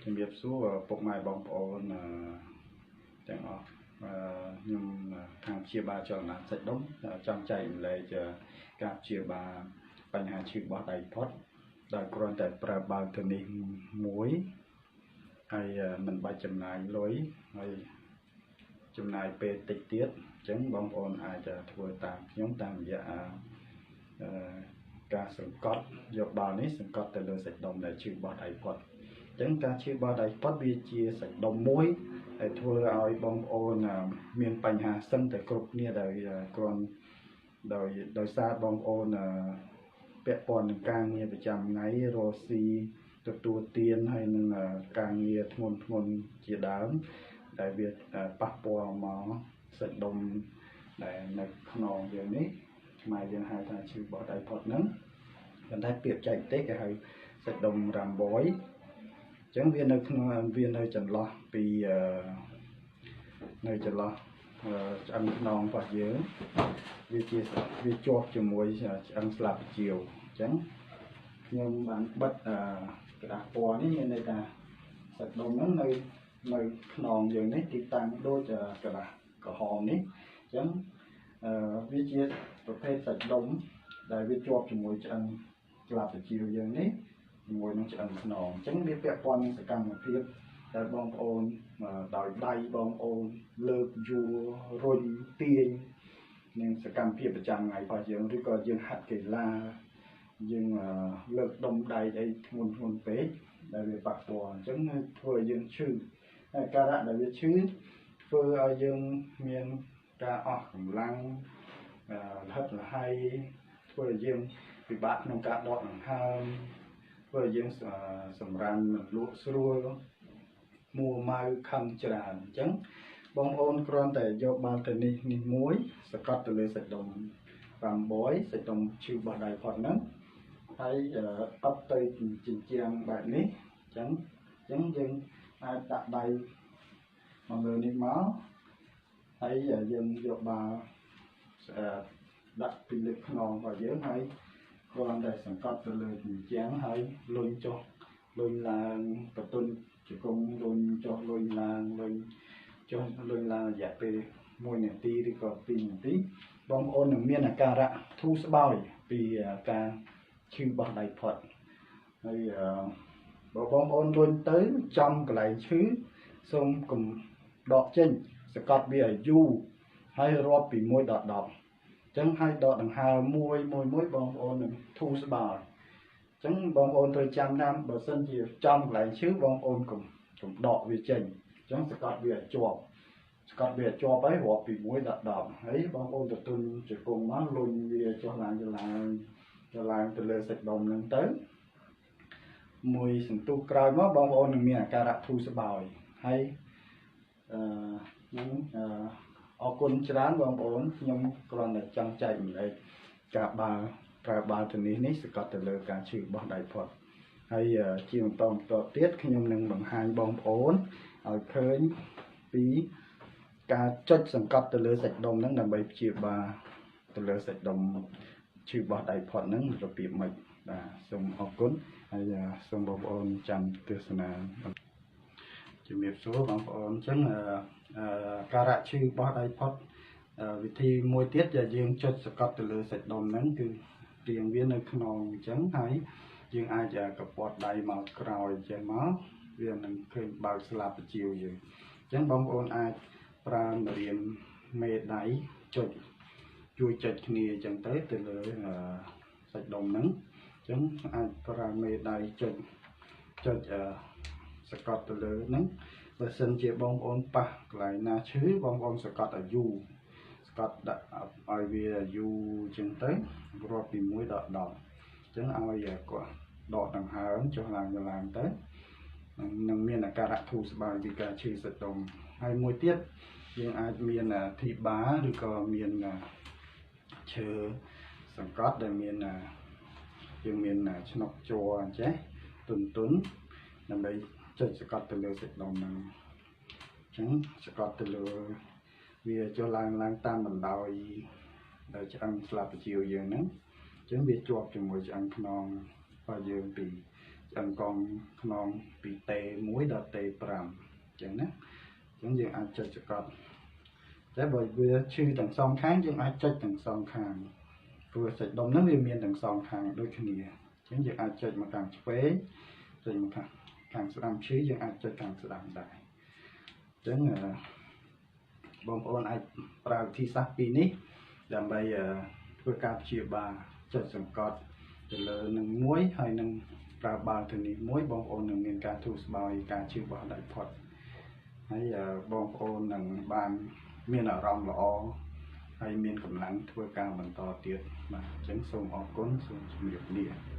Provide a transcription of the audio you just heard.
ជំរាបសួរពុកម៉ែបងប្អូនទាំងអស់ខ្ញុំខាងព្យាបាលចលនាសាច់ដុំចង់ចែករំលែកការព្យាបាលបញ្ហាឈឺបោះដៃផុតដោយគ្រាន់តែប្រើបាល់ទៅនេះមួយហើយមិនបាច់ចំណាយលុយហើយចំណាយពេលតិចទៀតអញ្ចឹងបងប្អូនអាចធ្វើតាមខ្ញុំតាមរយៈការសង្កត់យកបាល់នេះសង្កត់ទៅលើសាច់ដុំដែលឈឺបោះដៃផុតអញ្ចឹងការឈឺបោះដៃផុតវាជាសាច់ដុំមួយដែលធ្វើឲ្យបងប្អូនមានបញ្ហាសឹងតែគ្រប់គ្នាដោយគ្រាន់ដោយសារបងប្អូនពាក់ព័ន្ធនឹងការងារប្រចាំថ្ងៃរកស៊ីទទួលទានហើយនឹងការងារធ្ងន់ធ្ងរជាដើមដែលវាប៉ះពាល់មកសាច់ដុំដែលនៅខ្នងយើងនេះខ្មែរយើងហៅថាឈឺបោះដៃផុតហ្នឹងប៉ុន្តែពាក្យចែកទេសគេហៅសាច់ដុំរ៉ាំបយអញ្ចឹងវានៅក្នុងវានៅចន្លោះពីនៅចន្លោះឆ្អឹងខ្នងរបស់យើងវាជាវាជាប់ជាមួយឆ្អឹងស្លាបជាវអញ្ចឹងខ្ញុំបានបិទក្រដាសពណ៌នេះមានន័យថាសាច់ដុំហ្នឹងនៅខ្នងយើងនេះទីតាំងដូចក្រដាសក្រហមនេះអញ្ចឹងវាជាប្រភេទសាច់ដុំដែលវាជាប់ជាមួយឆ្អឹងស្លាបជាវយើងនេះជាមួយនឹងឆ្អឹងខ្នងអញ្ចឹងវាពាក់ព័ន្ធនឹងសកម្មភាពដែលបងប្អូនដោយដៃបងប្អូនលើកយួររុញទាញនឹងសកម្មភាពប្រចាំថ្ងៃរបស់យើងឬក៏យើងហាត់កីឡាយើងលើកដុំដៃអីធ្ងន់ធ្ងរពេកដែលវាប៉ះពាល់អញ្ចឹងធ្វើឲ្យយើងឈឺហើយការៈដែលវាឈឺធ្វើឲ្យយើងមានការអស់កម្លាំងលហិតលហៃធ្វើឲ្យយើងពិបាកក្នុងការដកដង្ហើមធ្វើឲ្យយើងសម្រានមិនលក់ស្រួលមួម៉ៅខឹងច្រើនអញ្ចឹងបងប្អូនគ្រាន់តែយកបាល់ទៅនេះនេះមួយសកត់ទៅលើសាច់ដុំ5សាច់ដុំឈឺបោះដៃផុតហ្នឹងហើយអត់ទៅចិញ្ចាំងបែបនេះអញ្ចឹងយើងអាចដាក់ដៃមកលើនេះមកហើយយើងយកបាល់ដាក់ពីលើខ្នងរបស់យើងហើយគ្រាន់តែសង្កត់ទៅលើចិញ្ចាំងហើយលុញចុះលុញឡើងបតុនជង្គង់លុញចុះលុញឡើងលុញចុះលុញឡើងរយៈពេល1នាទីឬក៏2នាទីបងប្អូននឹងមានអាការៈធូរស្បើយពីការឈឺបោះដៃផុតហើយបើបងប្អូនលុញទៅចំកន្លែងឈឺសូមកុំដកចេញសកត់វាឲ្យយូរហើយរាប់ពី1ដល់10អញ្ចឹងហើយដកដង្ហើមមួយមួយមួយបងប្អូននឹងធូរស្បើយអញ្ចឹងបងប្អូនត្រូវចាំថាបើសិនជាចំកន្លែងឈឺបងប្អូនកុំដកវាចេញអញ្ចឹងសកត់វាឲ្យជាប់សកត់វាជាប់ហើយរាប់ពី1ដល់10ហើយបងប្អូនទទួលជង្គង់មកលុញវាចុះឡើងចុះឡើងចុះឡើងទៅលើសាច់ដុំហ្នឹងទៅមួយសន្ទុះក្រោយមកបងប្អូននឹងមានអាការៈធូរស្បើយហើយខ្ញុំអរគុណច្រើនបងប្អូនខ្ញុំគ្រាន់តែចង់ចែករំលែកការបាល់ប្រើបាល់ទៅនេះសកត់ទៅលើការឈឺបោះដៃផុតហើយជាបន្តបន្តទៀតខ្ញុំនឹងបង្ហាញបងប្អូនឲ្យឃើញពីការចុចសង្កត់ទៅលើសាច់ដុំហ្នឹងដើម្បីព្យាបាលទៅលើសាច់ដុំឈឺបោះដៃផុតហ្នឹងរបៀបម៉េចបាទសូមអរគុណហើយសូមបងប្អូនចាំទស្សនាជំរាបសួរបងប្អូនអញ្ចឹងការៈឈឺបោះដៃផុតវិធីមួយទៀតដែលយើងចុចសង្កត់ទៅលើសាច់ដុំហ្នឹងគឺទៀងវានៅខ្នងអញ្ចឹងហើយយើងអាចកពត់ដៃមកក្រោយចេះមកវានឹងឃើញបើកស្លាបជាវយើងអញ្ចឹងបងប្អូនអាចប្រើម្រាមមេដៃចុចជួយចុចគ្នាអញ្ចឹងទៅទៅលើសាច់ដុំហ្នឹងអញ្ចឹងអាចប្រើមេដៃចុចចុចសកត់ទៅលើហ្នឹងបើសិនជាបងប្អូនប៉ះកន្លែងណាឈឺបងប្អូនសកត់ឲ្យយូរសកត់ដាក់ឲ្យវាយូរអញ្ចឹងទៅរាប់ពី1ដល់10អញ្ចឹងឲ្យគាត់ដកដង្ហើមចុះឡើងឡើងទៅនឹងមានអាការៈធូរស្បើយពីការឈឺសាច់ដុំហើយមួយទៀតយើងអាចមានធីបាឬក៏មានឈើសង្កត់ដែលមានយើងមានឆ្នុកជ័រអញ្ចេះទុនទុនដើម្បីចុចសកត់ទៅលើសាច់ដុំហ្នឹងអញ្ចឹងសកត់ទៅលើវាចុះឡើងឡើងតាមបណ្ដោយដោយឆ្អឹងស្លាបជាវយើងហ្នឹងអញ្ចឹងវាជាប់ជាមួយឆ្អឹងខ្នងរបស់យើងពី ឆ្អឹងកងខ្នងពី T1 ដល់ T5 អញ្ចឹងណាអញ្ចឹងយើងអាចចុចសង្កត់តែបើវាឈឺទាំងសងខាងយើងអាចចុចទាំងសងខាងព្រោះសាច់ដុំហ្នឹងវាមានទាំងសងខាងដូចគ្នាអញ្ចឹងយើងអាចចុចមកខាងឆ្វេងចុចមកខាងស្ដាំឈឺយើងអាចចុចខាងស្ដាំដែរអញ្ចឹងបងប្អូនអាចប្រើវិធីសាស្ត្រពីរនេះដើម្បីធ្វើការព្យាបាលចុចសង្កត់ទៅលើនឹងមួយហើយនឹងប្រើបាល់ទៅនេះមួយបងប្អូននឹងមានការធូរស្បើយការឈឺបោះដាច់ផុតហើយបងប្អូននឹងបានមានអារម្មណ៍ល្អហើយមានកម្លាំងធ្វើការបន្តទៀតបាទអញ្ចឹងសូមអរគុណសូមជម្រាបលា។